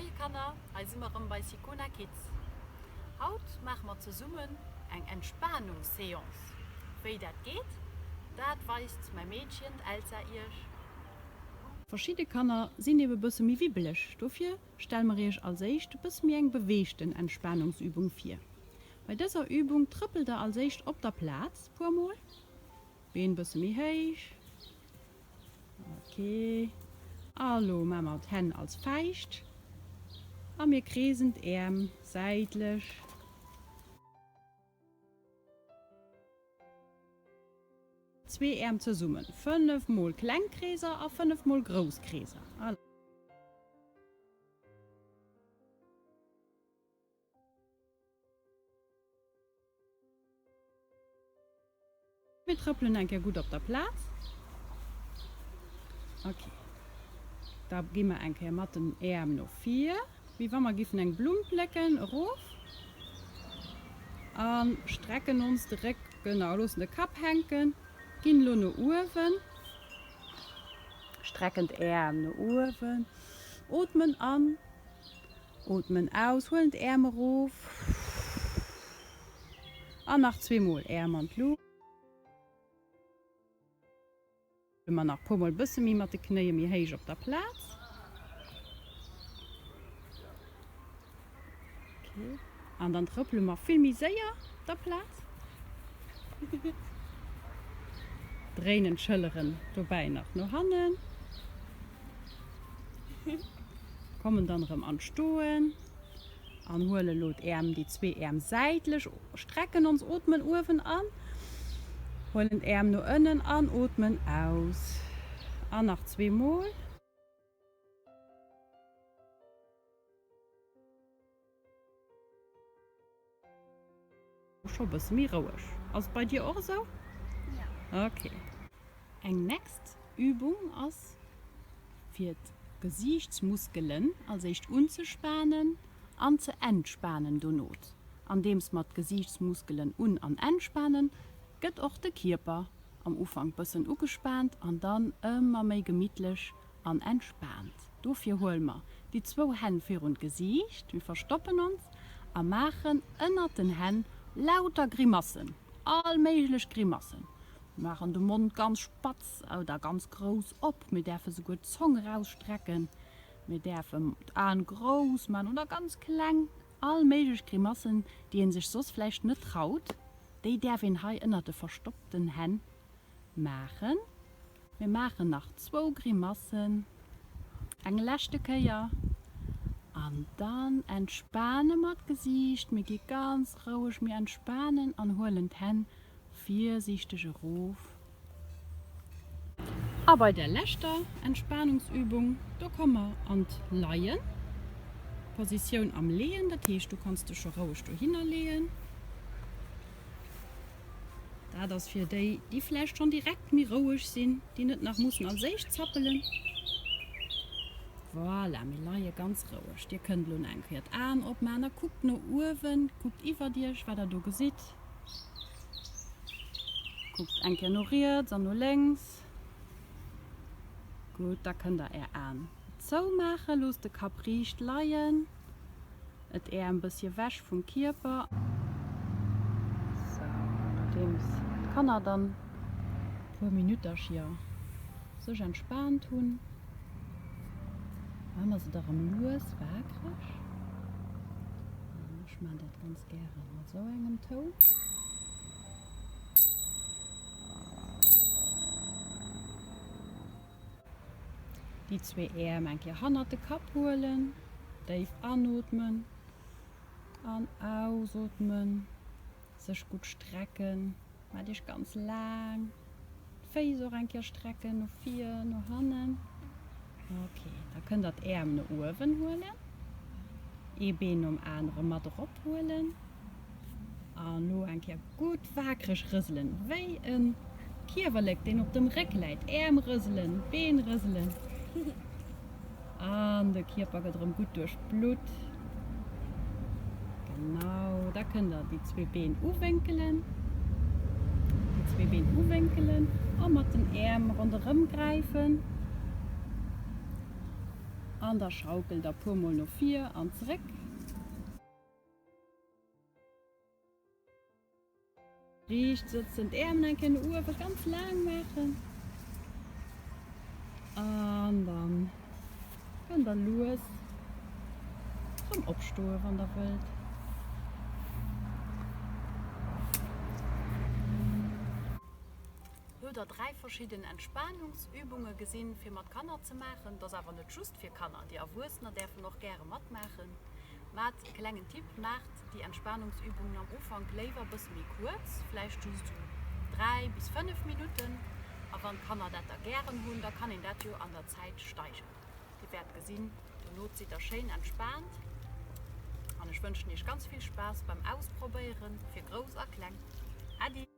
Moie Kanner, hei si mer erëm bei Sicona Kids. Haut maache mer zesummen eng Entspanungsseance. Wéi dat geet, dat weist mäi Meedchen, d'Elsa, iech. Verschidde Kanner sinn ebe bësse méi wibbeleg, dofir stelle mer iech als éischt e bësse méi eng beweegten Entspanungsübung vir. Bei dëser Übung trëppelt der als éischt op der Plaz puer mol, Been bësse méi héich. Ok, a lo maa mer d'Hänn als Fäischt a mir kreesen d'Äerm säitlech. Zwee Äerm zesummen, 5 mol kleng Kreeser a 5 mol grouss Kreeser. Mir trëppelen eng Kéier gutt op der Plaz. Ok. Da gi mer eng Kéier mat den Äerm no vir, wéi wa mer giffen eng Blumm plécken, erof a strecken ons de Réck, genau, loossen de Kapp hänken, ginn elo no uewen, strecken d'Äerm no uewen, ootmen an, ootmen aus, huelen d'Äerm erof. An nach zweemol Äerm an d'Luucht. Mer nach puermol bësse méi mat de Knéie méi héich op der Plaz. Ok. An dann trëppele mer vill méi séier op der Plaz. Dréinen d'Schëlleren dobäi nach no hannen. Kommen dann erëm an d'Stoen. An huelen elo d'Äerm, déi zwee Äerm säitlech, strecken ons, ootmen uewen an, huelen d'Äerm no ënnen an ootmen aus. An nach zweemol. Scho bësse méi roueg. Ass et bei dir och esou? Jo. Ok. Eng next Übung ass fir d'Gesiichtsmuskelen als éischt unzespanen an ze entspanen. Donot, andeems mer d'Gesiichtsmuskelen un an entspanen, gëtt och de Kierper am Ufank bëssen ugespaant an dann ëmmer méi gemittlech an entspaant. Dofir huele mer déi zwou Hänn virun d'Gesiicht, mir verstoppen ons a maachen ënnert den Hänn lauter Grimassen, all méiglech Grimassen. Mir maachen de Mond ganz spatz oder ganz grouss op, mir däerfe souguer d'Zong erausstrecken, mir däerfen d'Aen grouss maachen oder ganz kleng. All méiglech Grimassen, déi ee sech soss vläicht net traut, déi däerf een hei ënnert de verstoppten Hänn maachen. Mir maachen nach zwou Grimassen, eng leschte Kéier an dann entspane mer d'Gesiicht. Mir gi ganz roueg, mir entspanen an huelen d'Hänn virsiichteg erof. A bei der leschter Entspanungsübung, do komme mer an d'Leien, Positioun am Leeën, dat heescht du kanns dech scho roueg dohinner leeën. Dat ass fir déi, déi vläicht schonn direkt méi roueg sinn, déi net nach mussen als éischt zappelen. Voilà, mir leie ganz roueg. Dir kënnt elo nach eng Kéier d'Aen opmaachen a kuckt no uewen, kuckt iwwert iech, wat der do gesitt. Kuckt eng Kéier no riets an no lénks. Gutt, da kënnt der är Aen zoumaachen. Loosst de Kapp riicht leien. Et Äerm bëssi ewech vum Kierper. Sou, nodeems d'Kanner dann puer Minuttercher sech entspaant hunn, maache mer se da rëm lues waakreg. An ech maan dat ganz gären mat sou engem Toun. Déi zwee Äerm eng Kéier hannert de Kapp huelen, déif anootmen an ausootmen, sech gutt strecken, maacht iech ganz laang, d'Féiss och eng Kéier strecken, no vir, no hannen. Ok, da kënnt der d'Äerm no uewen huelen, ee Been nom anere mat erop huelen. An lo eng Kéier gutt waakreg rëselen, wéi e Kiewerlek, deen op dem Réck läit. Äerm rëselen, Been rëselen. An de Kierper gëtt erëm gutt duerchblutt. Genau, da kënnt der déi zwee Been uwénkelen. Déi zwee Been uwénkelen a mat den Äerm ronderëm gräifen. An da schaukelt der puer mol no vir an zeréck. Riicht sëtzen, d'Äerm eng Kéier no uewe ganz laang maachen. An dann kënnt der lues rëm opstoe wann der wëllt. Lo der 3 verschidden Entspanungsübunge gesinn fir mat Kanner ze maachen. Dat ass awer net just fir Kanner, déi Erwuessener däerfen och gäre matmaachen. Mat klengen Tipp, maacht déi Entspanungsübungen am Ufank léiwer bësse méi kuerz, vläicht just esou 3 bis 5 Minutten. A wann d'Kanner dat da gären hunn, da kann een dat jo an der Zäit steigeren. Dir wäert gesinn, dono sidd der schéin entspaant. An ech wënschen iech ganz vill Spaass beim Ausprobéieren, fir Grouss a Kleng. Äddi!